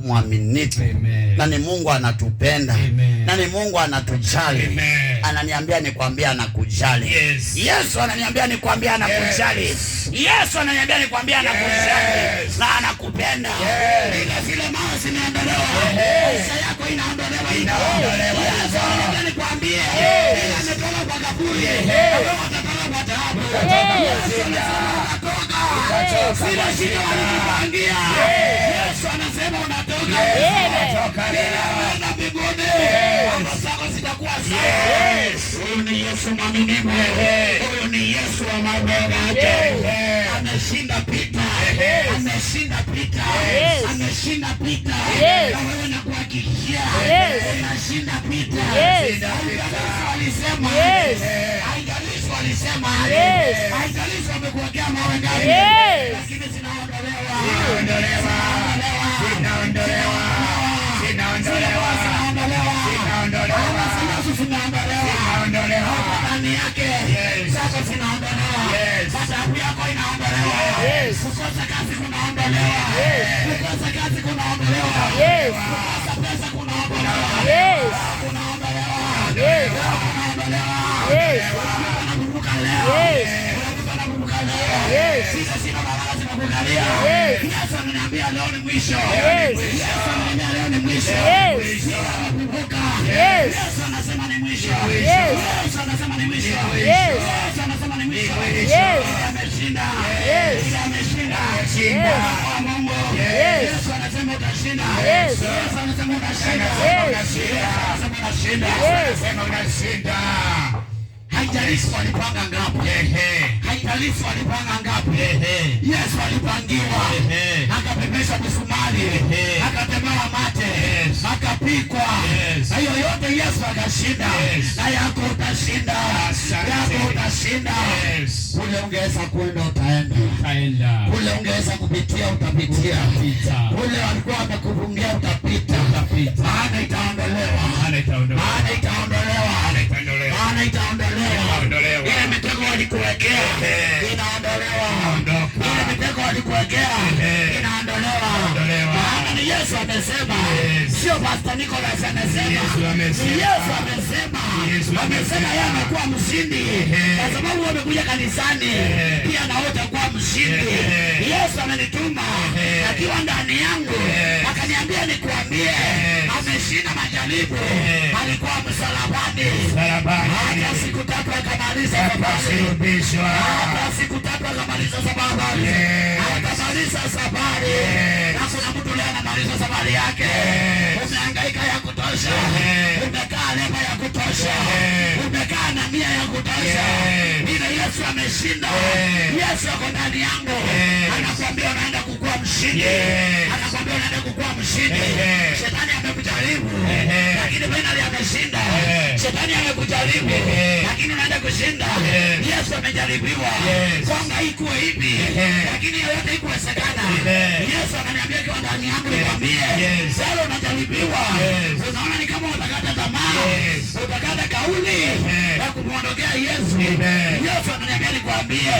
Mwaminifu Amen. Na ni Mungu anatupenda Amen. Na ni Mungu anatujali. Amen. Ananiambia nikwambie anakujali. Yesu ananiambia nikwambie anakujali. Yesu ananiambia nikwambie anakujali na anakupenda. Ile zile mawe zimeondolewa, maisha yako inaondolewa hivyo. Yesu ananiambia nikwambie, ile ametoka kwa kaburi, na wewe utatoka kwa taabu. Yesu anasema unatoka zile shida walikupangia. Yesu anasema unatoka. Bila kwenda mbinguni, mambo zako zitakuwa sawa. Huyu ni Yesu mwaminifu. Huyu ni Yesu wa mambo yake. Ameshinda Pita. Ameshinda Pita. Ameshinda Pita. Na wewe nakuhakikishia unashinda Pita. Haijalishi walisema. Haijalishi walisema. Haijalishi wamekuwekea mawe ngapi. Lakini zinaondolewa. Zinaondolewa. Zinaondolewa. Zinaondolewa. Zinaondolewa. Zinaondolewa. Yesu zinaondolewa. Zinaondolewa. Ndani yake. Sasa zinaondolewa. Madhabu yako inaondolewa. Kukosa kazi kunaondolewa. Kukosa kazi kunaondolewa. Kukosa pesa kunaondolewa. Kunaondolewa. Kunaondolewa. Kuna mtu anakumbuka leo. Kuna mtu anakumbuka leo. Sisi sina baraka zimekukalia. Yesu ananiambia leo ni mwisho. Yesu ananiambia leo ni mwisho. Yesu anakumbuka. Yesu anasema ni mwisho. Yesu anasema ni mwisho. Yesu anasema ni mwisho. Yeye ameshinda. Yeye ameshinda. Kwa Mungu. Yesu anasema utashinda. Yesu anasema utashinda. Yesu anasema utashinda. Sema unashinda. Haijalishi walipanga ngapi. Haijalishi walipanga ngapi. Yesu alipangiwa. Akapepeshwa misumari. Akatemewa mate. Akapikwa. Na hiyo yote Yesu akashinda. Na yako utashinda. Asante. Yako utashinda. Kule ungeweza kwenda utaenda. Utaenda. Kule ungeweza kupitia utapitia. Utapita. Kule walikuwa wamekufungia utapita. Utapita. Maana itaondolewa. Maana itaondolewa. Maana itaondolewa. Maana itaondolewa. Maana itaondolewa. Itaondolewa. Ile mitego walikuwekea inaondolewa. Inaondoka. Ile mitego walikuwekea inaondolewa. Inaondolewa. Maana ni Yesu amesema, sio Pastor Nicholas amesema. Yesu amesema. Ni Yesu amesema. Yesu Amesema amesema. yeye amekuwa mshindi. Kwa sababu wamekuja kanisani, pia na wewe utakuwa mshindi. Yesu amenituma akiwa ndani yangu, akaniambia nikuambie, ameshinda majaribu. Alikuwa msalabani Msalabani. hata siku 3 akamaliza safari. Akasulubishwa. Hata siku 3 akamaliza safari. Akamaliza safari. Na kuna mtu leo anamaliza safari yake. Umehangaika ya kutosha. Umekaa leba ya kutosha. Umekaa na mia ya kutosha. Ile Yesu ameshinda. Yesu ako ndani yangu. Anakuambia unaenda kukua mshindi. Anakuambia unaenda kukua mshindi. Shetani amekujaribu. Lakini finally ameshinda. Shetani amekujaribu. Lakini unaenda kushinda. Yesu amejaribiwa. Kwamba ikuwe hivi. Lakini yote haikuwezekana. Yesu ananiambia kwa ndani yangu nikwambie. Sasa unajaribiwa. Unaona ni kama utakata tamaa. Utakata kauli ya kumwondokea Yesu. Yesu ananiambia nikwambie,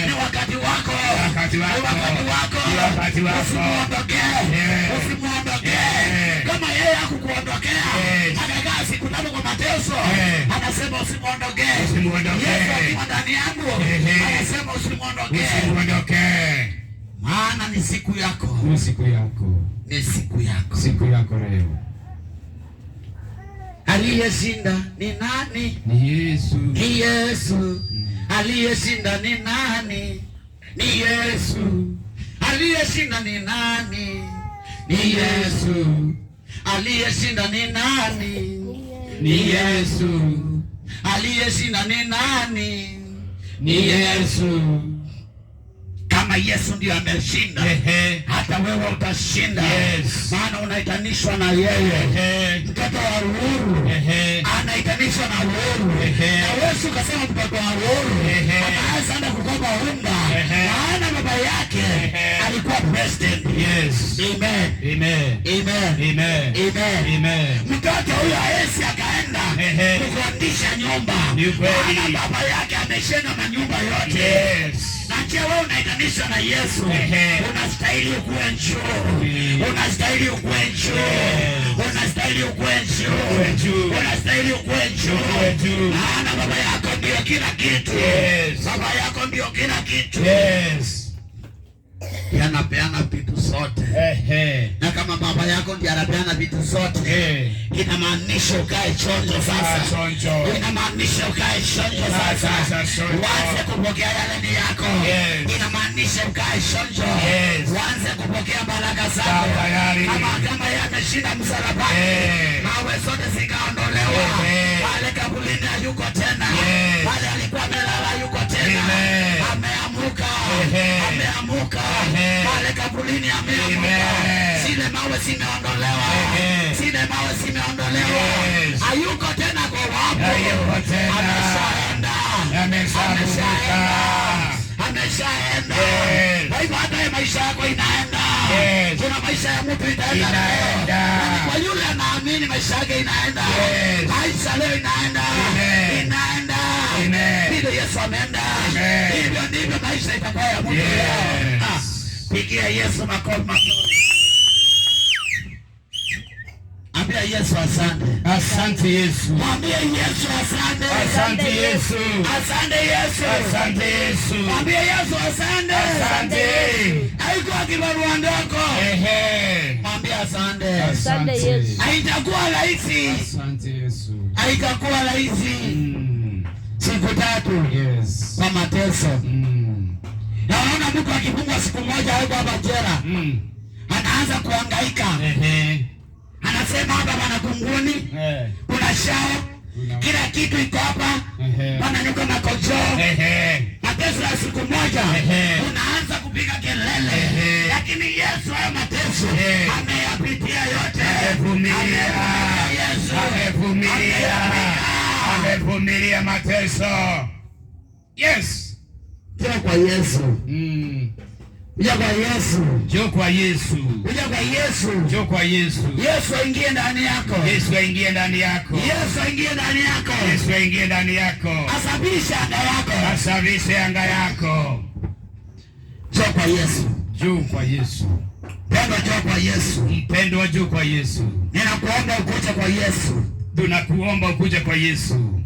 ni wakati wako. Wakati wako. Ni wakati wako. Ni wakati wako. Usimuondokee. Usimuondokee. Kama yeye hakukuondokea, akakaa siku 3 kwa mateso, anasema usimuondokee. Usimuondokee. Yesu akiwa ndani yangu, anasema usimuondokee. Usimuondokee. Maana ni siku yako. Ni siku yako. Ni siku yako. Siku yako leo. Aliyeshinda ni nani? Ni Yesu. Ni Yesu. Aliyeshinda ni nani? Ni Yesu. Aliyeshinda ni nani? Ni Yesu. Aliyeshinda ni nani? Ni Yesu. Aliyeshinda ni nani? Ni Yesu. Kama Yesu ndiyo ameshinda, hata wewe utashinda. Maana unaitanishwa na yeye. Mtoto wa uhuru anaitanishwa na uhuru. Na Yesu kasema mtoto wa uhuru anaweza enda kukopa unga, maana baba yake alikuwa president. Amen. Amen. Amen. Amen. Amen. Amen. Mtoto huyo hawezi akaenda kukodisha nyumba, Ni kweli. maana baba yake ameshinda manyumba yote. Na Je, wewe unaitanishwa na Yesu? Unastahili ukuwe juu. Unastahili ukuwe juu. Unastahili ukuwe juu. Unastahili ukuwe juu. Maana baba yako ndio kila kitu. Baba yako ndio kila kitu. Anapeana vitu zote. Na kama baba yako ndiye anapeana vitu zote, inamaanisha ukae chonjo sasa. Inamaanisha ukae chonjo sasa. Uanze kupokea yale ni yako. Inamaanisha ukae chonjo. Uanze kupokea baraka zako. Kama yeye ameshinda msalabani, mawe zote zikaondolewa. Pale kaburini hayuko tena. Pale alikuwa amelala hayuko tena. Ameamuka. Ameamuka. Pale kaburini ameamuka. Zile mawe zimeondolewa. Zile mawe zimeondolewa. Hayuko tena kwa wapo. Ameshaenda. Ameshaenda. Ameshaenda. Kwa hivyo hata maisha yako inaenda. Kuna maisha ya mtu itaenda leo. Kwa yule anaamini maisha yake inaenda. Maisha leo inaenda. Inaenda. Ndivyo Yesu ameenda. Hivyo ndivyo maisha itakuwa ya mtu leo. Pigia Yesu makofi mazuri. Ambia Yesu asante. Asante Yesu. Mwambie Yesu asante. Asante Yesu. Asante Yesu. Asante Yesu. Mwambie Yesu asante. Asante. Haikuwa kibarua ndogo. Mwambie asante. Asante Yesu. Haitakuwa rahisi. Asante Yesu. Haitakuwa rahisi. Siku 3. Kwa mateso. Na unaona mtu akifungwa siku moja huko hapa jela, anaanza kuhangaika. Anasema hapa pana kunguni, kuna shao, kila kitu iko hapa, pana nyoka makojoo. Mateso ya siku moja unaanza kupiga kelele, lakini Yesu hayo mateso ameyapitia yote. Amevumilia. Amevumilia. Amevumilia mateso. Yes. Njoo kwa Yesu. Kuja kwa Yesu. Njoo kwa Yesu. Kuja kwa Yesu. Njoo kwa Yesu. Yesu aingie ndani yako. Yesu aingie ndani yako. Yesu aingie ndani yako. Yesu aingie ndani yako. Asafishe anga yako. Asafishe anga yako. Njoo kwa Yesu. Njoo kwa Yesu. Mpendwa, njoo kwa Yesu. Mpendwa, njoo kwa Yesu. Ninakuomba ukuje kwa Yesu. Tunakuomba ukuje kwa Yesu.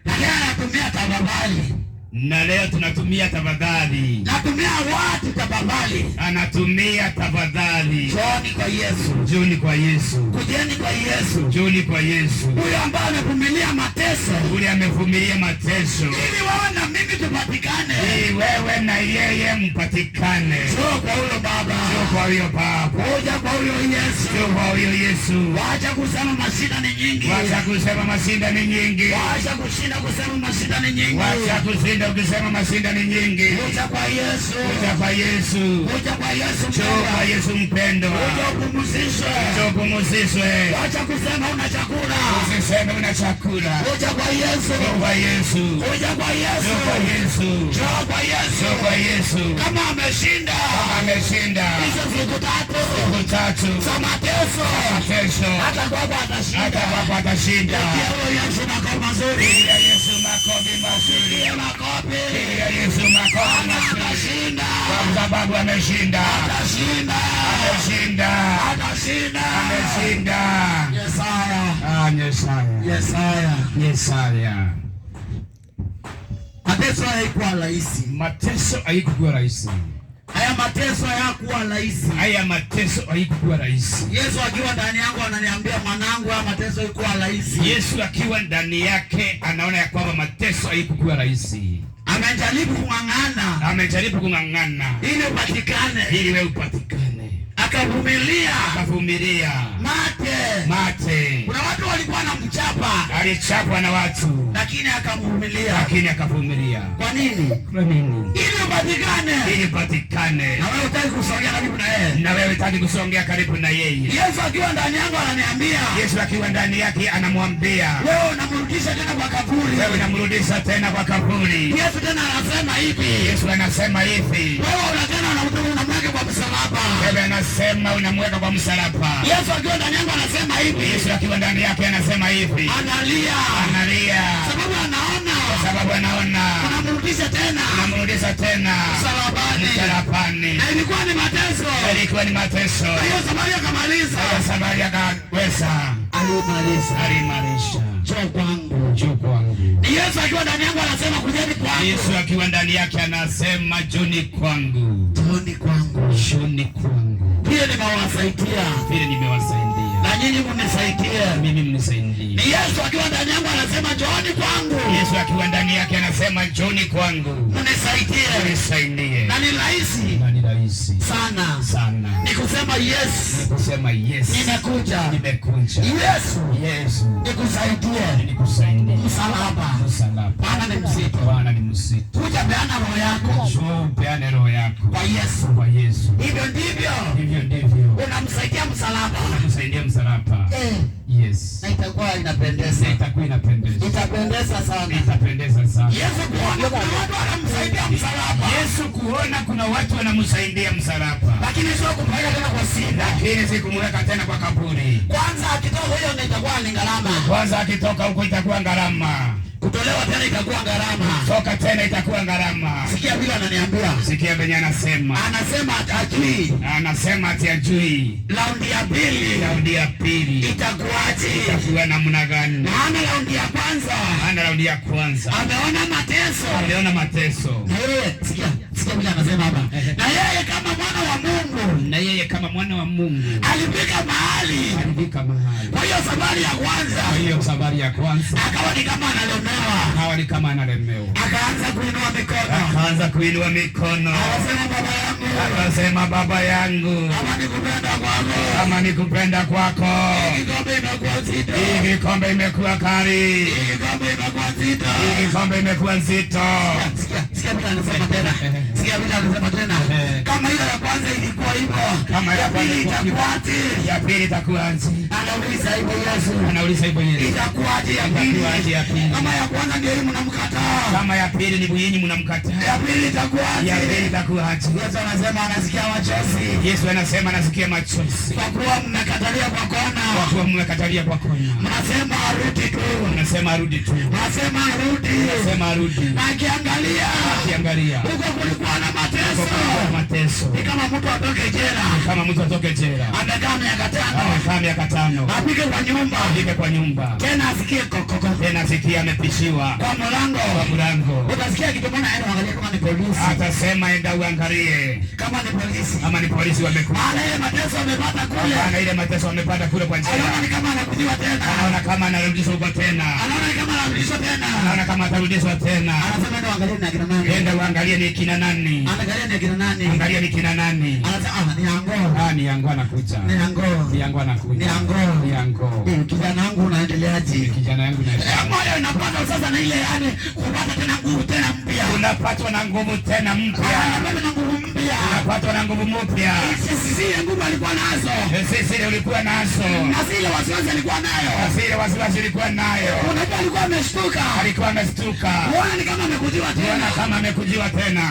Na leo natumia tafadhali. Na leo tunatumia tafadhali. Natumia watu tafadhali. Anatumia tafadhali. Njooni kwa Yesu. Njooni kwa Yesu. Kujeni kwa Yesu. Njooni kwa Yesu. Huyo ambaye amevumilia mateso. Yule amevumilia mateso. Ili wewe na mimi tupatikane. Ili wewe na yeye mpatikane. Njoo kwa huyo Baba. Njoo kwa huyo Baba. Kuja kwa huyo Yesu. Njoo kwa huyo Yesu. Wacha kusema mashida ni nyingi. Wacha kusema mashinda ni nyingi. Wacha kushinda kusema mashinda ni nyingi. Wacha kushinda ukisema mashinda ni nyingi. Kuja kwa Yesu. Kuja kwa Yesu. Kuja kwa Yesu. Njoo kwa Yesu mpendwa. Kuja upumzishwe. Njoo upumzishwe. Wacha kusema una chakula. Usiseme una chakula. Kuja kwa Yesu. Njoo kwa Yesu. Kuja kwa Yesu. Njoo kwa Yesu. Njoo kwa Yesu. Njoo kwa Yesu. Kama ameshinda. Kama ameshinda. Hizo siku 3. Siku 3. Za mateso. Mateso. Hata kwako atashinda. Hata kwako atashinda. Pigia Yesu makofi mazuri. Pigia Yesu makofi mazuri. Pigia makofi. Pigia Yesu makofi mazuri. Atashinda. Kwa sababu ameshinda. Atashinda. Ameshinda. Atashinda. Ameshinda. Yesaya. Yesaya. Yesaya. Yesaya. Mateso hayakuwa rahisi. Mateso haikuwa rahisi. Haya mateso hayakuwa rahisi. Haya mateso haikuwa rahisi. Yesu akiwa ndani yangu ananiambia mwanangu, haya mateso haikuwa rahisi. Yesu akiwa ndani yake anaona ya kwamba mateso haikuwa rahisi. Amejaribu kung'ang'ana. Amejaribu kung'ang'ana ili upatikane. Ili wewe upatikane. Akavumilia. Akavumilia. Mate. Mate. Kuna watu walikuwa wanamchapa. Alichapwa na watu. Lakini akavumilia. Lakini akavumilia. Kwa nini? Kwa nini? Ili upatikane. Ili upatikane. Na wewe hutaki kusongea karibu na yeye. Na wewe hutaki kusongea karibu na yeye. Yesu akiwa ndani yangu ananiambia. Yesu akiwa ndani yake anamwambia. Wewe unamrudisha tena kwa kaburi. Wewe unamrudisha tena kwa kaburi. Yesu tena anasema hivi. Yesu anasema hivi. Wewe unatena unamweka kwa msalaba. Wewe anasema unamweka kwa msalaba. Yesu akiwa ndani yangu anasema hivi. Yesu akiwa ndani yake anasema hivi. Analia. Analia. Sababu anaona. Kwa sababu anaona Unamrudisha tena unamrudisha tena msalabani, msalabani. Na ilikuwa ni mateso. Ilikuwa ni mateso. Na hiyo safari akamaliza, Hiyo safari akaweza, alimaliza. Alimalisha. Njoo kwangu. Njoo kwangu. Ni Yesu akiwa ndani yangu anasema kujeni kwangu. Yesu akiwa ndani yake anasema njoni kwangu, Njooni kwangu. Njoni kwangu. Vile nimewasaidia Vile nimewasaidia na nyinyi mnisaidie. Mimi mnisaidie. Ni Yesu akiwa ndani yangu anasema njooni kwangu, Yesu akiwa ndani yake anasema njoni kwangu, mnisaidie. mnisaidie. Na ni rahisi Na ni rahisi sana sana ni kusema yes, kusema yes, nimekuja. Nimekuja. Yesu, Yesu, nikusaidie. Nikusaidie. Msalaba, Msalaba. Bwana ni mzito. Bwana ni mzito. Kuja peana roho yako Njoo upeane roho yako kwa Yesu. Kwa Yesu. Hivyo ndivyo Hivyo ndivyo unamsaidia msalaba. Unamsaidia msalaba. Yes. Na itakuwa inapendeza, Na itakuwa inapendeza. Itapendeza sana. Itapendeza sana. Yesu kuona kuna watu wanamsaidia msalaba, Yesu kuona kuna watu wanamsaidia msalaba, lakini sio kumpeleka tena kwa shida. Lakini si kumweka tena kwa kaburi. Kwanza akitoka hiyo ndio itakuwa ni gharama. Kwanza akitoka huko itakuwa gharama. Kutolewa tena itakuwa gharama. Toka tena itakuwa gharama. Sikia vile ananiambia. Sikia venye anasema. Anasema hajui Anasema ati ajui raundi ya pili raundi ya pili itakuwaje. Itakuwa namna gani? Maana raundi ya kwanza Maana raundi ya kwanza ameona mateso. Ameona mateso. Na yeye, sikia, sikia vile anasema hapa. Na yeye kama mwana wa Mungu Na yeye kama mwana wa Mungu alifika mahali. Alifika mahali. Kwa hiyo safari ya kwanza Kwa hiyo safari ya kwanza akawa ni kama analemewa. Akawa ni kama analemewa. Akaanza kuinua mikono. Akaanza kuinua mikono. Akasema baba yangu, Akasema baba yangu, kama nikupenda kwako, kama nikupenda kwako, hii kikombe imekuwa nzito. Hii kikombe imekuwa kali. Hii kikombe imekuwa nzito. Hii kikombe imekuwa nzito. Sikia, sikia vile anasema tena. Sikia vile anasema tena. Kama hiyo ya kwanza ilikuwa hivyo, Kama ya ya kwanza pili ilikuwa hivyo. itakuwaje? Ya pili itakuwaje? Anauliza hivyo Yesu. Anauliza hivyo Yesu. Itakuwaje ya pili? Itakuwaje ya pili? Kama ya kwanza ndio hii mnamkataa. Kama ya pili ni nyinyi mnamkataa. Ya pili itakuwaje? Ya pili itakuwaje? Yesu anasema anasikia machozi. Yesu anasema anasikia machozi. Kwa kuwa mmekatalia kwa kona. Kwa kuwa mmekatalia kwa kona. Mnasema arudi tu. Mnasema arudi tu. Mnasema arudi. Mnasema arudi. Na akiangalia Akiangalia huko kulikuwa na mateso. kulikuwa na mateso. Ni kama mtu atoke jela. Kama mtu atoke jela. Amekaa miaka 5. Amekaa miaka 5. Apike kwa nyumba. Apike kwa nyumba. Tena asikie kokoko. Tena asikie amepishiwa. Kwa mlango. Kwa mlango. Utasikia kitu mbona aenda angalia kama ni polisi. Atasema enda uangalie. Kama ni polisi. Kama ni polisi wamekuja. Maana ile mateso amepata kule. Maana ile mateso amepata kule kwa njia. Anaona ni kama anakujiwa tena. Anaona kama anarudishwa huko tena. Anaona ni kama anarudishwa tena. Anaona kama atarudishwa tena. Anasema enda uangalie ni akina nani. Enda uangalie ni kina nani. Angalia ni akina nani. Angalia ni kina nani. Anasema ni ango. Ni ango anakuja. Ni ango. Ni ango anakuja. Ni ango. Ni ango. Kijana wangu unaendeleaje? Kijana yangu naendelea. Moyo inapata sasa na ile yani kupata tena nguvu tena mpya. Unapatwa na nguvu tena mpya. Unapatwa na nguvu mpya. Unapatwa na nguvu mpya. Sisi zile nguvu alikuwa nazo. Sisi zile ulikuwa nazo. Na zile wasiwasi alikuwa nayo. Na zile wasiwasi alikuwa nayo. Unajua alikuwa ameshtuka. Alikuwa ameshtuka. Muona ni kama amekujiwa tena. Muona kama amekujiwa tena.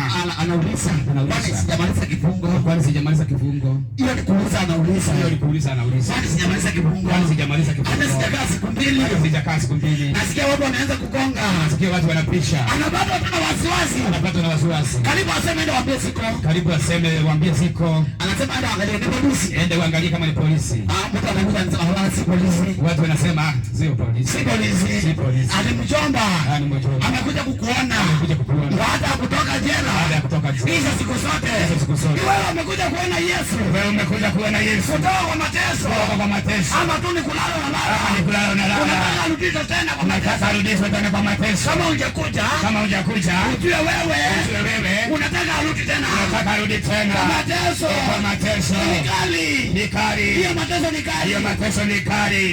Anauliza. Anauliza. Kwani sijamaliza kifungo? Kwani sijamaliza kifungo? Hiyo ni kuuliza anauliza. Hiyo ni kuuliza anauliza. Kwani sijamaliza kifungo? Kwani sijamaliza kifungo? Hata sijakaa siku mbili. Hata sijakaa siku mbili. Nasikia watu wanaanza kugonga. Nasikia watu wanapisha. Anapatwa tena wasiwasi. Anapatwa na wasiwasi. Karibu aseme enda waambie siko. Karibu aseme waambie siko. Anasema enda angalie ni polisi. Enda uangalie kama ni polisi. Mtu anakuja anasema si polisi. Watu wanasema sio polisi. Si polisi. Si polisi. Alimjomba. Ni mjomba. Amekuja kukuona. Amekuja kukuona. Baada ya kutoka jela. Baada ya kutoka jela. Hizo siku zote. Hizo siku zote. Wewe umekuja kuona Yesu. Wewe umekuja kuona Yesu. Kutoka kwa mateso. Kutoka kwa mateso. Ama tu ni kulala na lala. Ama ni kulala na lala. Unataka arudishwe tena kwa mateso. Unataka arudishwe tena kwa mateso. Kama hujakuja. Kama hujakuja. Ujue wewe. Ujue wewe. Unataka arudi tena. Unataka arudi tena. Kwa mateso. Kwa mateso. Ni kali. Ni kali. Hiyo mateso ni kali. Hiyo mateso ni kali.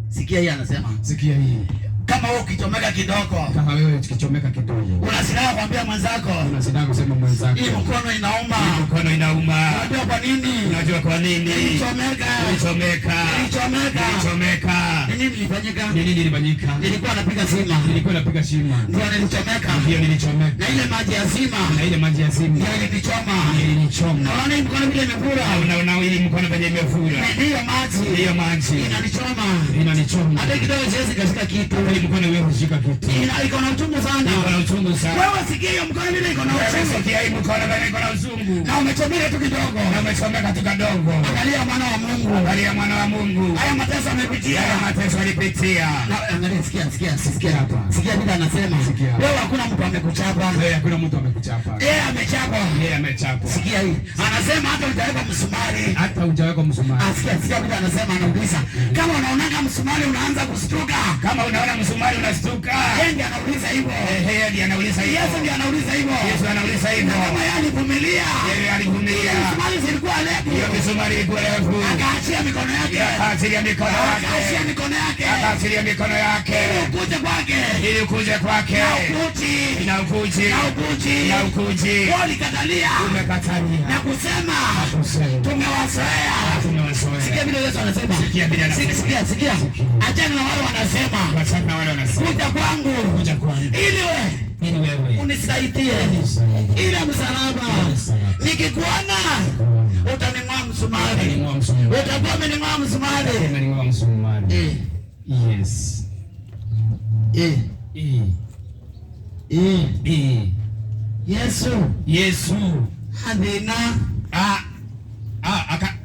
Sikia hii anasema. Sikia hii. Kama wewe ukichomeka kidogo. Kama wewe ukichomeka kidogo. Una silaha kuambia mwenzako. Una silaha kusema mwenzako. Hii mkono inauma. Hii mkono inauma. Unajua kwa nini? Unajua kwa nini? Nilichomeka. Nilichomeka. Nilichomeka. Nilichomeka. Ni nini ilifanyika? Ni nini ilifanyika? Nilikuwa napiga sima. Nilikuwa napiga sima. Ndio nilichomeka. Ndio nilichomeka. Na ile maji ya sima. Na ile maji ya sima. Ndio ilinichoma. Ilinichoma. Unaona hii mkono vile imefura? Unaona hii mkono vile imefura. Ndio maji. Ndio maji. Inanichoma. Inanichoma. Hata kidogo siwezi kashika kitu. Hata mkono iwe kushika kitu. Ina iko na uchungu sana. Iko na uchungu sana. Wewe sikia hiyo mkono vile iko na Wewe uchungu. sikia hii mkono vile iko na uchungu. Na umechomeka tu kidogo. Na umechomeka tu kadogo. Angalia mwana wa Mungu. Angalia mwana wa Mungu. Haya mateso amepitia. Haya mateso alipitia. Na angalia, sikia, sikia, Sikia hapa. Sikia vile anasema. Sikia. Wewe hakuna mtu amekuchapa. Wewe hakuna mtu amekuchapa. Yeye amechapa. Yeye amechapwa. Sikia hii. Anasema hata hujaweka msumari. Hata hujawekwa msumari. Asikia, sikia vile anasema, anauliza. Kama unaonaga msumari unaanza kushtuka. Kama unaona msumari unastuka. Yeye ndiye anauliza hivyo. Yeye ndiye anauliza hivyo. Yesu ndiye anauliza hivyo. Yesu anauliza hivyo. Na kama yeye alivumilia. Yeye alivumilia. Msumari zilikuwa refu. Hiyo misumari ilikuwa refu. Akaachia mikono yake. Akaachilia mikono yake. Akaachia mikono yake. Akaachilia mikono yake. Ili ukuje kwake. Ili ukuje kwake. Na ukuji. Na ukuji. Na ukuji. Na ukuji. Wao walikatalia. Umekatalia. Na kusema Kusema. tumewazoea. Tumewazoea. Sikia vile Yesu anasema. Sikia vile anasema. Sikia, sikia. Achana na wale wanasema. Wachana na wale wanasema. Kuja kwangu. Kuja kwangu. Ili we Ili wewe unisaidie. Unisaidie. Ile msalaba. Msalaba. Nikikuona utaning'oa msumari. Utaning'oa msumari. Utakuwa umening'oa msumari. Umening'oa msumari. Yes. Eh. Eh. Eh. Yesu Yesu athina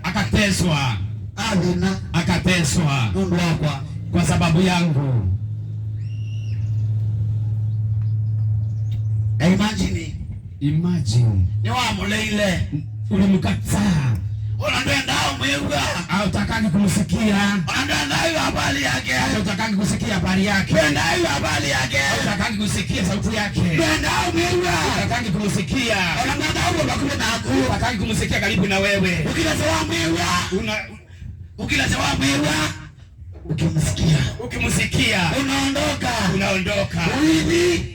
akateswa, athina akateswa nundu wakwa. Kwa sababu yangu. Imagine Imagine ni wamuleile ulimkataa, ona ndwenda umwigwa hautakangi kumsikia, ona ndwenda iwa habari yake hautakangi kusikia habari yake, ndwenda iwa habari yake hautakangi kusikia sauti yake, ndwenda umwigwa hautakangi kumsikia, ona ndwenda uwe bakubi naku hautakangi kumsikia karibu na wewe. Ukilase wamwigwa Una ukilase wamwigwa ukimsikia ukimsikia unaondoka unaondoka, uivi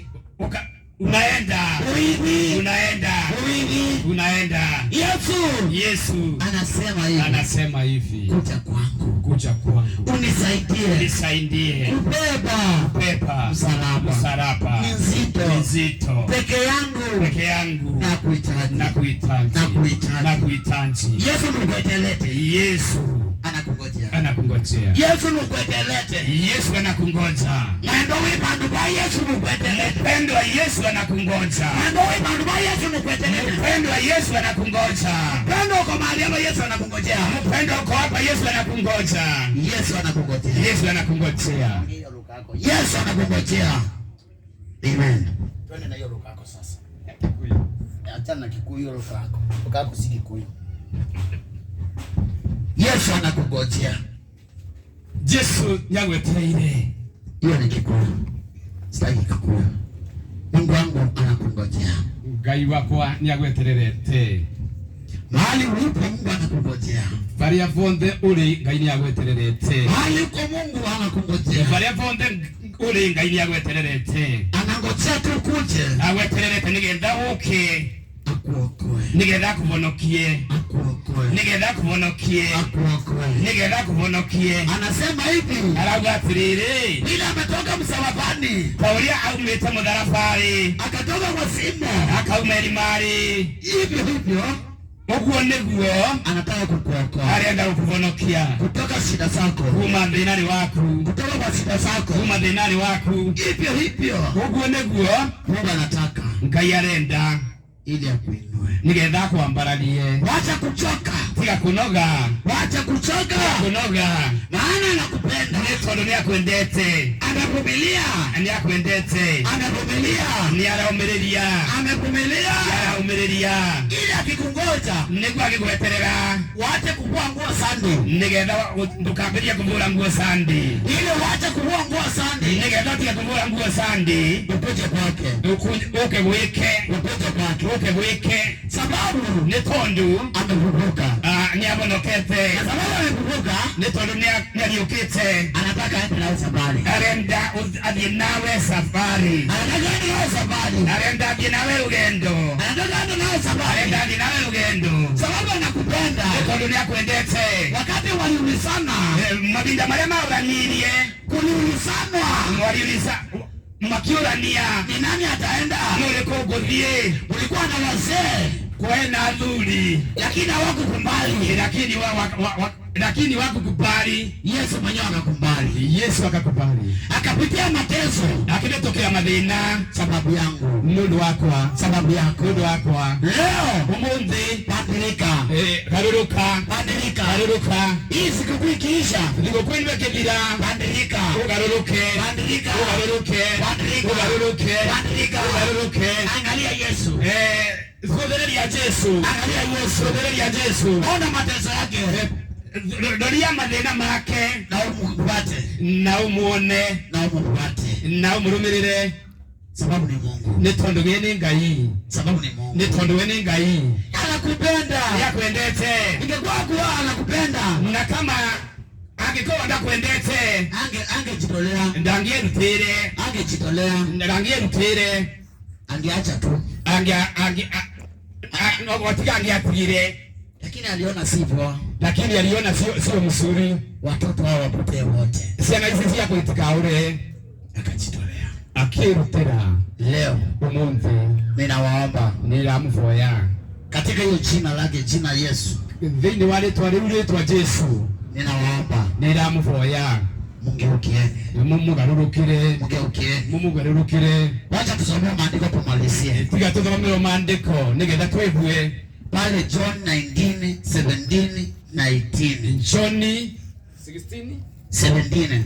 unaenda uivi unaenda uivi. Unaenda. Yesu Yesu anasema hivi, anasema hivi, kuja kwangu kuja kwangu unisaidie unisaidie kubeba kubeba msalaba. Msalaba Ni nzito. ni nzito Peke yangu peke yangu na kuhitaji na kuhitaji na kuhitaji. Na kuhitaji. Yesu nukwetelete Yesu anakungojea. Anakungojea. Yesu nukwetelete. Yesu anakungoja. Mwendo wi bandu ba Yesu nukwetelete. Mpendwa, Yesu anakungoja. Mwendo wi bandu ba Yesu nukwetelete. Mpendwa, Yesu anakungoja. Mpendo uko mahali hapa, Yesu anakungojea. Mpendwa, uko hapa, Yesu anakungoja. Yesu anakungojea. Yesu anakungojea. Yesu anakungojea. Amen. Twende na hiyo lugha yako sasa. Achana na Kikuyu, hiyo lugha yako. Lugha yako si Kikuyu. Yesu anakungojea. Yesu nyagwetereire. Hiyo ni Kikuyu. Sitaki Kikuyu. Mungu wangu anakungojea. Ngai wakwa nĩagwetererete. Mahali ulipo Mungu anakungojea. Barĩa bonthe ũrĩ Ngai nĩagwetererete. Mahali uko Mungu anakungojea. Barĩa bonthe ũrĩ Ngai nĩagwetererete. Anangojea tu ukuje Agwetererete nĩgetha ũke akuokoe. Nĩgetha akũhonokie Akuokoe. Nĩgetha akũhonokie Akuokoe. Nĩgetha akũhonokie. Anasema hivi, Arauga atĩrĩrĩ, bila ametoka msalabani, ta ũrĩa aumĩte mũtharaba-rĩ, akatoka kwa simo, akauma irima-rĩ, hivyo hivyo ũguo nĩguo anataka kukuokoa arenda gũkũhonokia kutoka shida zako, kuma thĩna-inĩ waku, kutoka kwa shida zako. Kuma thĩna-inĩ waku. Hivyo hivyo Ũguo nĩguo Mungu anataka Ngai arenda ili akuinue. Nĩgetha akwambararie. Wacha kuchoka, Tiga kunoga, wacha kuchoka, kunoga, maana anakupenda, nĩ tondũ nĩ akwendete, anavumilia, nĩ akwendete, anavumilia, nĩ araũmĩrĩria, amevumilia nĩ araũmĩrĩria ili akikungoja nĩguo agĩgweterera wache kuvua nguo sandi, nĩgetha ndũkambĩrĩrie kũvũra nguo sandi, ili wache kuvua nguo sandi, nĩgetha ũtige kũvũra nguo sandi, ukuje kwake, ũke gwĩke, ukuje kwake, ũke gwĩke, sababu nĩ tondũ amefufuka. Nĩ ahonokete. Na sababu amefufuka, nĩ tondũ nĩ ariũkĩte, anataka aende nawe safari, arenda athiĩ nawe safari, anataka aende nawe safari, arenda athiĩ nawe rũgendo, anataka aende nawe safari, arenda athiĩ nawe rũgendo, sababu anakupenda. Nĩ tondũ nĩ akwendete. Wakati waliulizana, Mahinda marĩa maũranirie, kuliulizanwa mwariuliza makiũrania, ni nani ataenda. Nĩ ũrĩkũ ngũthiĩ? Kulikuwa na wazee kwena athuri, lakini hawakukubali. Lakini wa, wa, wa, wa, Lakini wakukubali. Yesu mwenyewe akakubali. Yesu akakubali. Akapitia mateso. Akidotokea mathina. Sababu yangu. Nundu wakwa. Sababu yako. Nundu wakwa. Leo umuthi badilika. Garuruka. Badilika. Garuruka. Hii sikukuu ikiisha, thigũkũ ĩno ĩkĩthira, badilika. Ugaruruke. Badilika. Ugaruruke. Badilika. Ugaruruke. Badilika. Ugaruruke. Angalia Yesu. Thuthereria Jesu. Angalia Yesu. Thuthereria Jesu. Ona mateso yake. Doria mathĩna make. Na umfuate. Na umuone. Na umfuate. Na umurumirire. Sababu ni Mungu. Ni tondu we ni Ngai. Sababu ni Mungu. Ni tondu we ni Ngai. Anakupenda. Yakwendete. Ingekuwa kuwa anakupenda. Na kama angekuwa ndakwendete, angejitolea. Ndangierutire. Angejitolea. Ndangierutire. Angeacha tu. Ange ange watiga angeatigire. Lakini aliona sivyo. Lakini aliona sio mzuri. Watoto hao wapotee wote. Ciana ici cia gwitikaure. Akajitolea. Akirutira. Leo umuthi ninawaomba, niramuvoya katika hiyo jina lake, jina Yesu, thiini wa ritwa riu ritwa Jesu, ninawaomba niramuvoya mungeukieni, mumugarurukire, mungeukieni, mumugarurukire. Wacha tusome maandiko tumalizie. Tiga tuthomere maandiko nigetha twigue pale John 19 17 19. John 16 17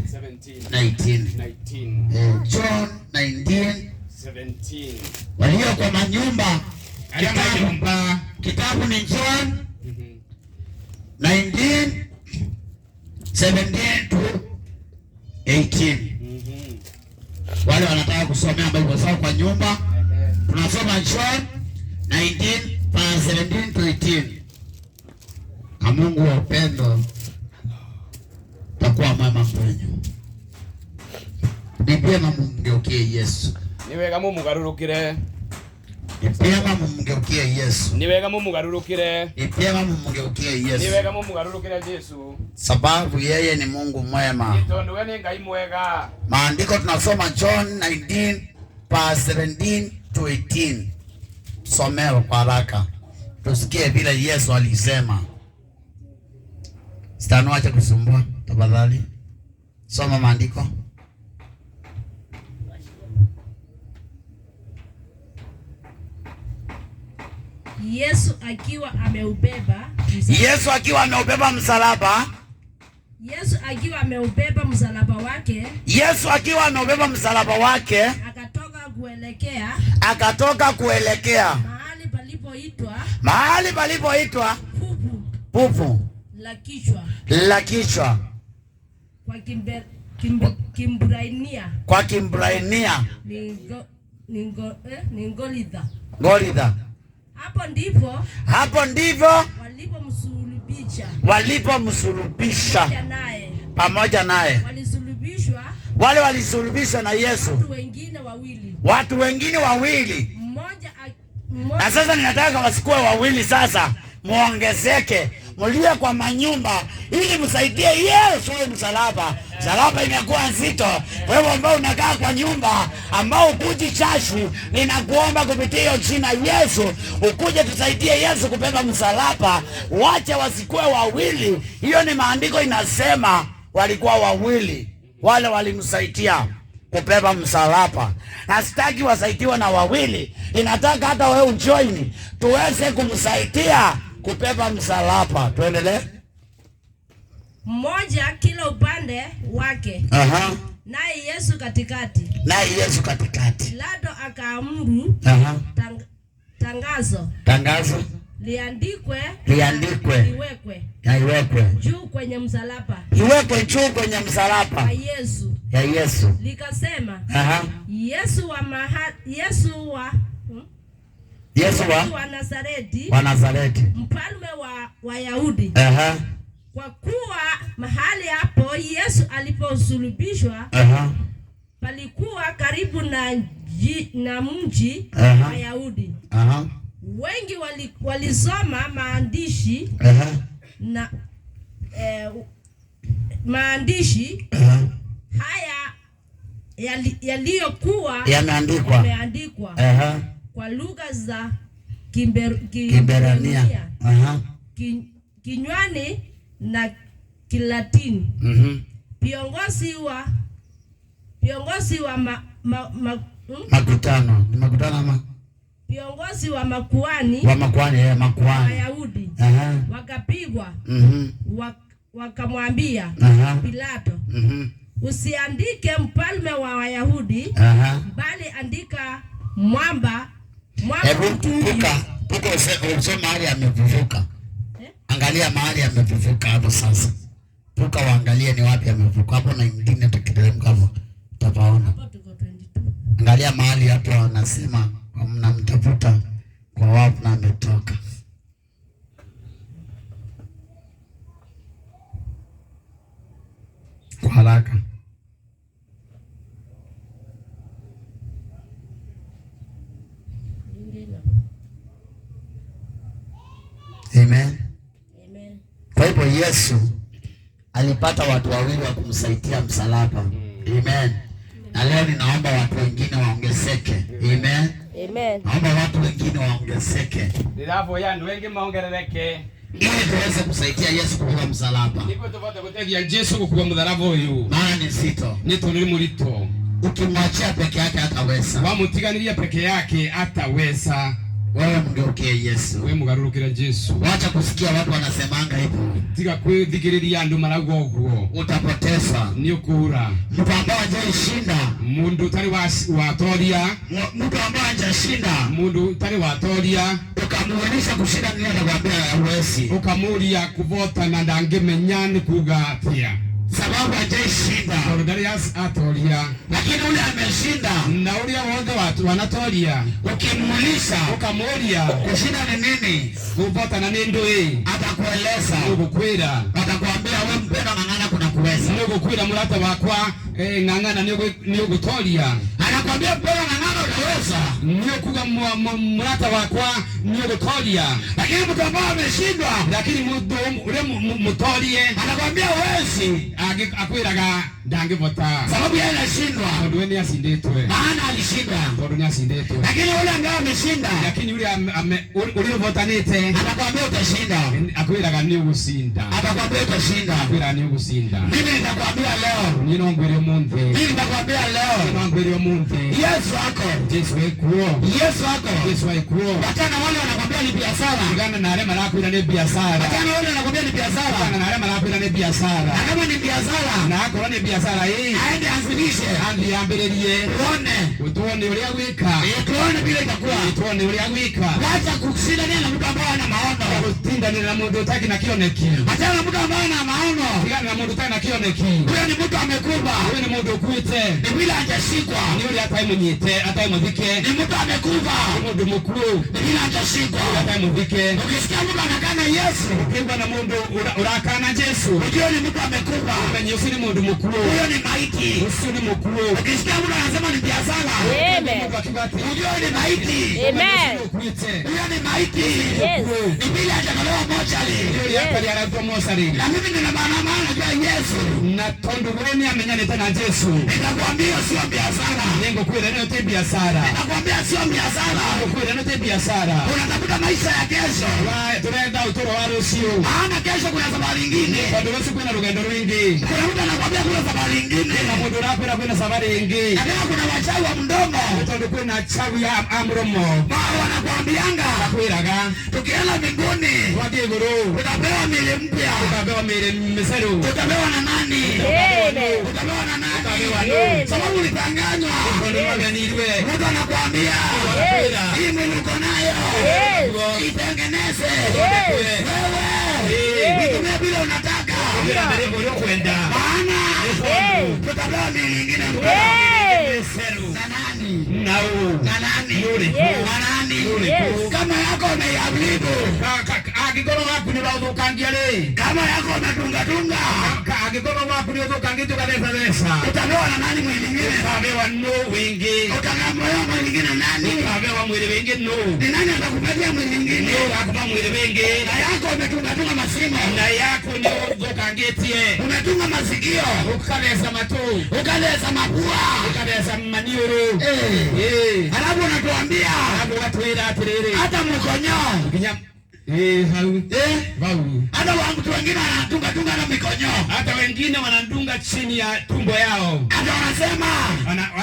19. 19. John 19 17. Walio kwa manyumba, kitabu ni John 19 17 to 18. Wale wanataka kusomea Biblia zao kwa nyumba, tunasoma John 19 verse 17 to 18. Na Mungu wa upendo takuwa mama kwenyu. Ni vyema mumgeukie Yesu. Ni wega mumugarurukire. Ni vyema mumgeukie Yesu. Ni wega mumugarurukire. Ni vyema mumgeukie Yesu. Ni wega mumugarurukire Yesu. Sababu yeye ni Mungu mwema. Ni tondu we ni Ngai mwega. Maandiko tunasoma John 19 verse 17 to 18. Somewe kwa haraka. Tusikie vile Yesu alisema. Sitano, acha kusumbua tafadhali. Soma maandiko. Yesu akiwa ameubeba msalaba. Yesu akiwa ameubeba msalaba. Yesu akiwa ameubeba msalaba wake. Yesu akiwa ameubeba msalaba wake. Akatoka kuelekea. Akatoka kuelekea mahali palipoitwa. Mahali palipoitwa Pupu. Pupu la kichwa. La kichwa. Kwa Kimbrainia. Kwa Kimbrainia. Ni Golitha. Golitha. Hapo ndipo. Hapo ndivyo walipomsulubisha. Walipomsulubisha. Pamoja naye. Walisulubishwa. Wale walisulubishwa na Yesu. Watu wengine wawili. Watu wengine wawili. Mmoja. Na sasa ninataka wasikuwe wawili sasa. Muongezeke. Mulie kwa manyumba ili msaidie Yesu huyo msalaba. Msalaba imekuwa nzito. Wewe ambao unakaa kwa nyumba, ambao ukuji chashi, ninakuomba kupitia hiyo jina Yesu, ukuje tusaidie Yesu kubeba msalaba. Wache wasikuwe wawili. Hiyo ni maandiko inasema walikuwa wawili. Wale walimsaidia kubeba msalaba. Na sitaki wasaidiwe na wawili. Inataka hata wewe ujoin tuweze kumsaidia kubeba msalaba. Tuendelee. Mmoja kila upande wake. Aha. Naye Yesu katikati. Naye Yesu katikati. Pilato akaamuru. Aha. Tangazo. Tangazo liandikwe. Liandikwe. Iwekwe. Iwekwe. Juu kwenye msalaba. Iwekwe juu kwenye msalaba. Ya Yesu. Ya Yesu. Likasema. Aha. Yesu wa Nazareti. Wa Nazareti. Mfalme wa Wayahudi. Aha. Kwa kuwa mahali hapo Yesu aliposulubishwa, aha, palikuwa karibu na mji wa Wayahudi. Aha. Wengi walisoma maandishi, aha, na maandishi, aha, haya yaliyokuwa yameandikwa, aha, kwa lugha za Kiberania, aha, kinywani na Kilatini. Viongozi wa ma, ma, ma, Makutano. Ni makutano ama Viongozi wa makuhani wa makuhani, makuhani. Wayahudi wakapigwa, wakamwambia Pilato, usiandike mfalme wa Wayahudi, bali andika mwamba Hebu mtu huyu. puka puka usome mahali amevuvuka. Eh? Angalia mahali amevuvuka hapo sasa. Puka waangalie ni wapi amevuka hapo, na ingine tukiteremka hapo utapaona. Hapo tuko 22. Angalia mahali hapo wanasema mnamtafuta kwa wapi na ametoka. Kwa haraka. Ingine. Amen. Amen. Kwa hivyo Yesu alipata watu wawili wa kumsaidia msalaba. Amen. Na leo ninaomba watu wengine waongezeke. Amen. Amen. Naomba watu wengine waongezeke Ndĩraboya andũ aingĩ maongerereke ili tuweze kusaidia Yesu kubeba msalaba. Nĩguo tũbote gũteithia Jesu gũkua mũtharaba ũyũ. Maana ni nzito. Nĩ tondũ nĩ mũritũ. Ukimwachia peke yake hataweza. Wamũtiganĩria peke yake ataweza. Wewe mgeukie Yesu. We mũgarũrũkĩre Jesu. Wacha kusikia watu wanasemanga hivyo. Tiga kwĩthikĩrĩria andũ marauga ũguo. Utapoteza. Nĩ ũkũũra. Mtu ambaye hajaishinda, Mũndũ ũtarĩ watoria, mtu ambaye hajashinda, mũndũ ũtarĩ watoria, ukamuulisha kushinda nini, atakwambia huwezi. Ũkamũria kũvotana ndangĩmenya nĩ kuga atĩa. Sababu hajaishinda. Tondũ ndarĩ atoria. Lakini ule ameshinda, Na ũrĩa wothe wanatoria, ukimuuliza ũkamũria kushinda ni nini, kũvotana nĩ ndũĩ, atakueleza. Nĩũgũkwĩra. Atakwambia we mpendwa, ng'ang'ana, kuna kuweza. Nĩũgũkwĩra mũrata wakwa, ng'ang'ana nĩũgũtoria. Anakwambia mpendwa, ng'ang'ana, utaweza. Nĩũkuga mũrata wakwa nĩũgũtoria. Lakini mtu ambaye ameshindwa Lakini mũndũ ũrĩa mũtorie anakwambia huwezi, akwĩraga ndangĩvota, sababu yeye anashindwa, tondũ we nĩacindĩtwe, maana alishinda. Tondũ nĩacindĩtwe. Lakini ule ambaye ameshinda Lakini ũrĩa ũrĩa ũvotanĩte atakwambia utashinda, akwĩraga nĩũgũcinda, atakwambia utashinda. Akwĩraga nĩũgũcinda. Mimi nitakwambia leo, Niĩ no ngwĩre ũmũthĩ, mimi nitakwambia leo, no ngwĩre ũmũthĩ, Yesu ako, Jesu ekuo, Yesu ako. Jesu ekuo. Wachana wale wanakwambia ni biashara, Tigana na arĩa marakwĩra nĩ biacara, wachana wale wanakwambia ni biashara. Tigana na arĩa marakwĩra nĩ biacara. Na kama ni biashara, Na akorwo nĩ biacara ĩ, aende anzilishe, athiĩ ambĩrĩrie, tuone, tuone ũrĩa gwĩka, tuone vile itakuwa. Tuone ũrĩa gwĩka. Wacha kushindania na mtu ambaye ana maono. Gũtindanĩra na mũndũ ũtarĩ na kĩoneki. Achana na mtu ambaye ana maono. Tigana na mũndũ ũtarĩ na kĩoneki. Huyo ni mtu amekufa, Huyu ni mũndũ ũkuĩte, ni vile hajashikwa. Nĩ ũrĩa atarĩ mũnyite, atarĩ mũthike. Ni mtu amekufa, Nĩ mũndũ mũkuũ, ni vile hajashikwa. Atarĩ mũthike. Ukisikia mtu anakana Yesu, Ũkĩigua na mũndũ ũrakana Jesu, ujue ni mtu amekufa. Ũmenye ũcio nĩ mũndũ mũkuũ. Huyo ni maiti. Ũcio nĩ mũkuũ. Ukisikia mtu anasema ni biashara, Amen. Mũndũ akiuga atĩ ujue ni maiti. Amen. ũkuĩte. Huyo ni maiti. Yes. Ni vile hajatolewa mochari. Nĩ ũrĩa atarĩ ararutwo mocarĩ. Na mimi nina maana maana najua Yesu. Na tondũ we nĩamenyanĩte na Jesu, Nitakwambia sio biashara. Nĩngũkwĩra ĩno ti biacara. Nitakwambia sio biashara. Ngũkwĩra ĩno ti biacara. Unatafuta maisha ya kesho. Tũrenda ũtũro wa rũciũ. Maana kesho kuna safari ingine. Tondũ rũciũ kwĩna rũgendo rwingĩ. Kuna mtu anakwambia kuna safari ingine. Na mũndũ ũrakwĩra kwĩna safari ĩngĩ. Na tena kuna wachawi wa mdomo. Tondũ kwĩna chawi ya a mũromo. Wao wanakuambianga Akwĩraga tukienda mbinguni twathiĩ igũrũ tutapewa mili mpya. tũkabewa mĩĩrĩ mĩcerũ. Tutapewa na nani? Amen. Utapewa na nani? Amen. Sababu ulidanganywa. Tondũ nĩwagenirwe. Mtu anakuambia Yes. hii mwili uko nayo Yes. itengeneze Yes. wewe, itumie vile unataka, Ũrĩa mbere ũrĩa ũkwenda. maana Yes. tutapewa miili ingine mpya. Yes. Mĩcerũ. Na nani? Na ũ. Na nani? Nũrĩkũ? Yes. Na nani? Yes. Kama yako umeiharibu, Angĩkorwo waku nĩ ũraũthũkangia rĩ, kama yako umetungatunga, angĩkorwo waku nĩ ũthũkangĩtie ũgathecatheca, utapewa na nani mwili ingine? ũkabewa nũ wĩngĩ? Utapewa mwili ingine na nani? Ũkabewa mwĩrĩ wĩngĩ nũ? Ni nani atakupatia mwili ingine? Nũ ũgakupa mwĩrĩ wĩngĩ? Na yako umetungatunga masimo, Na yaku nĩ ũthũkangĩtie, umetunga masikio, ũkatheca matũ, ukaleza mapua, ũkatheca maniũrũ. Eh. Ĩĩ. Alafu unatuambia Alafu ũgatwĩra atĩrĩrĩ, hata mkonyo nginya Eh, hau. Eh? Vau. Hata watu wengine wanatunga tunga na mikonyo. Hata wengine wanadunga chini ya tumbo yao. Hata wanasema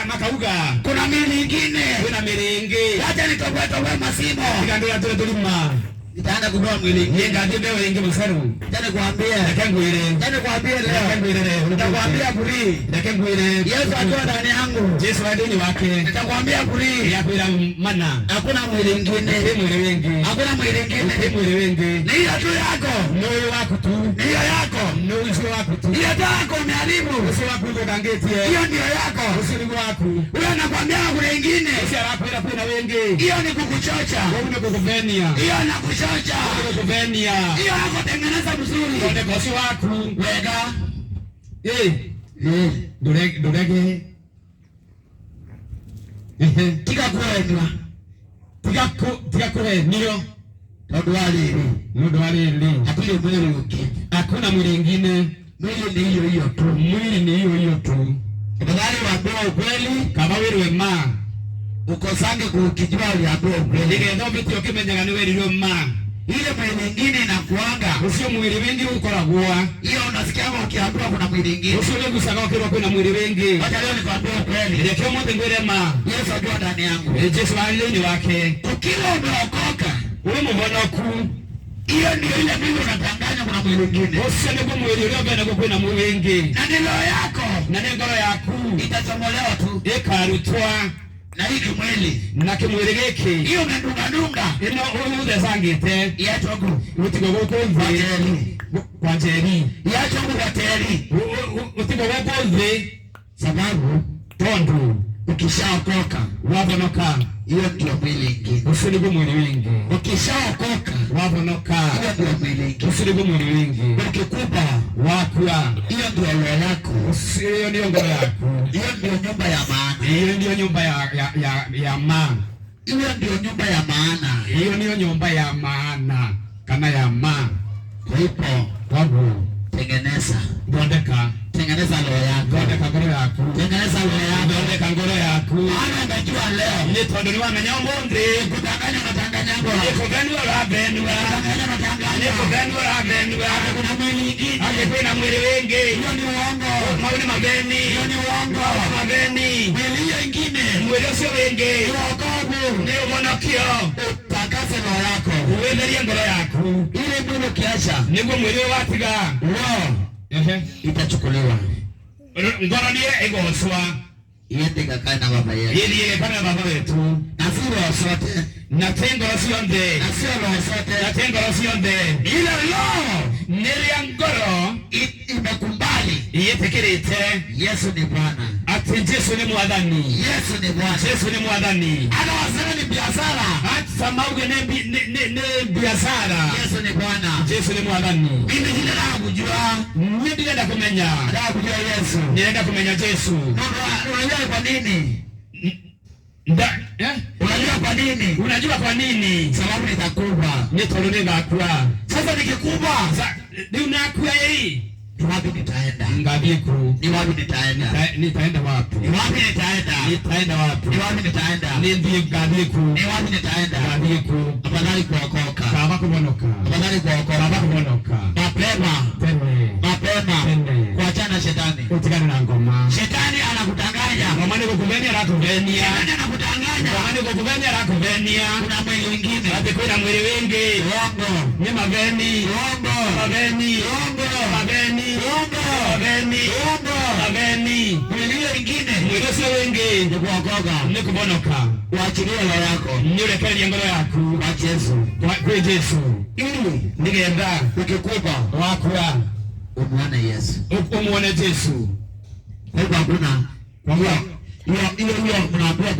Makauga kuna mili ingine. Kuna mili ingi. Wacha nitoboe toboe masimo. Tikandura tule tulima. Nitaenda kupewa mwili ingine. Ninga mbewe ingi museru. Acha nikwambie. Reke ngwire. Acha nikwambie Reke leo. ngwire leo. Nitakwambia buri. Reke ngwire. Yesu akiwa ndani yangu. Jesu ali thĩinĩ wake. Nitakwambia buri. Yakwĩra mana. Hakuna mwili ingine. Kwĩ mwĩrĩ wĩngĩ. Hakuna mwili ingine. Kwĩ mwĩrĩ wĩngĩ. Ni hiyo tu yako. Nĩ ũyũ waku tu. Ni hiyo yako. Nĩ ũcio waku tu. Hiyo tu yako umeharibu. Ũcio waku ũthũkangĩtie. Hiyo ndio yako. Ũcio nĩguo waku. Huyo anakwambia kuna ingine. Ũcio arakwĩra kwĩna wĩngĩ. Hiyo ni kukuchocha. Kũu nĩ gũkũvenia. Hiyo nakuchocha. Gũkũvenia. Hiyo yako tengeneza mzuri. Thondeka ũcio waku. Wega. Ĩ. Ndũrege. Ehe. Tiga kuendwa. Tiga kũhenio. Tondu wa rĩrĩ. Nĩ ũndũ wa rĩrĩ. Hatirĩ mwĩrĩ ũngĩ. Hakuna mwili ingine. Mwili ni hiyo hiyo tu. Mwili ni hiyo hiyo tu. Afadhali uambiwe ukweli, Kaba wĩrwe ma. ukosange kukijua uliambiwa ukweli. Nĩgetha ũbĩtie ũkĩmenyaga nĩ werirwo ma. Ile mwili ingine inakuanga. Ũcio mwĩrĩ wĩngĩ ũkoragwo. Hiyo unasikia ukiambiwa kuna mwili ingine. Ũcio ũrĩgucaga ũkĩrwo kwĩna mwĩrĩ wĩngĩ. Wacha leo nikwambie ukweli. Reke ũmũthĩ ngwĩre ma. Yesu akiwa ndani yangu. Jesu arĩ thĩinĩ wake. Ukiwa umeokoka, Wĩ mũhonoku. hiyo ndio ile mwili unadanganya kuna mwili mwingine. Ũcio nĩguo mwĩrĩ ũrĩa ũngĩona kwĩna mwĩrĩ wĩngĩ. Na ni roho yako Na nĩ ngoro yaku itachomolewa tu ĩkarutwa na hii kimwili. na kĩmwĩrĩ gĩkĩ. Hiyo umedungadunga Ĩno ũthecangĩte iachwe huku gũtigwo gũkũ kwa thĩ teri. kwa njeri. Iachwe huku kwa teri. Ũtigwo gũkũ thĩ Sababu tondũ ukishaokoka wavonoka hiyo ndio mwili ingine. ũcio nĩguo mwĩrĩ wĩngĩ. Ukishaokoka Wavonoka hiyo ndio mwili ingine. ũcio nĩguo mwĩrĩ wĩngĩ. Ukikufa Wakua hiyo ndio roho yako. hiyo ndio ngoro yaku. Hiyo ndio nyumba ya maana. Hiyo ndio nyumba ya ma. Hiyo ndio nyumba ya maana. Hiyo ndio nyumba ya maana kana ya ma. Kwa hivyo Koguo tengeneza, thondeka, tengeneza roho yako, thondeka ngoro yaku, tengeneza roho yako. thondeka ngoro yaku. Maana umejua leo Nĩ tondũ nĩ wamenya ũmũthĩ kudanganya unadanganyangwa, nĩ kũvenua ũravenua, kudanganya nĩ unadanganywa. kũvenua ũravenua Kuna mwili ingine. atĩ kwĩna mwĩrĩ wĩngĩ. Hiyo ni uongo, Mau nĩ mabeni, hiyo ni uongo. mau nĩ mabeni. Mwili hiyo ingine Mwĩrĩ ũcio wĩngĩ ni wokovu. nĩ ũhonokio. Utakase roho yako Wĩtherie ngoro yaku ili mwili ukiacha nĩguo mwĩrĩ ũyũ watiga roho Ehe. itachukuliwa Ngoro nĩyo ĩgocwa iende ikakae na baba yetu, ĩthiĩ ĩgekane na baba wetu, na si roho zote, na ti ngoro ciothe, na sio roho na zote. ti ngoro ciothe. Ile roho Nĩrĩa ngoro imekubali yĩtĩkĩrĩte Yesu ni Bwana, atĩ Jesu nĩ mwathani, Yesu ni Bwana. Jesu nĩ mwathani. Hata waseme ni biashara, Hata mauge nĩ biashara, Yesu ni Bwana. Jesu nĩ mwathani. Mimi ninataka kujua, Niĩ ndirenda kũmenya, nataka kujua Yesu. ndirenda kũmenya Jesu. Unajua kwa nini? Eh? Unajua kwa nini? Unajua kwa nini? Sababu nitakufa. Nĩ tondũ nĩngakua. Sasa nikikufa, Rĩu nakua ĩ, ni wapi nitaenda? ngathiĩ kũ? Ni wapi nitaenda? Nitaenda wapi? Ni wapi nitaenda? Nitaenda wapi? Ni wapi nitaenda? Nĩthiĩ ngathiĩ kũ? Ni wapi nitaenda? Ngathiĩ kũ? Afadhali kuokoka. Kaba kũhonoka. Afadhali Kaba kuokoka. kũhonoka. Mapema, Tene. mapema. Tene. Kuachana na shetani. Ũtigane na ngoma. Shetani anakudanganya. Ngoma nĩ gũkũvenia arakũvenia. Shetani anakudanganya. Ngoma nĩ gũkũvenia arakũvenia. Kuna mwili mwingine. Atĩ kwĩna mwĩrĩ wĩngĩ. Uongo. Nĩ maveni. Uongo. Maveni. Uongo. Maveni. Uongo. Maveni. Uongo. Maveni. Mwili hiyo ingine Mwĩrĩ ũcio wĩngĩ ni kuokoka. nĩ kũhonoka. Uachilie roho yako Nĩ ũrekererie ngoro yaku kwa Yesu. kwĩ Jesu Ili nĩgetha ukikufa wakua umuone Yesu. umuone Jesu. Kwa hivyo hakuna Kwa hiyo hiyo hiyo hiyo mnaambiwa.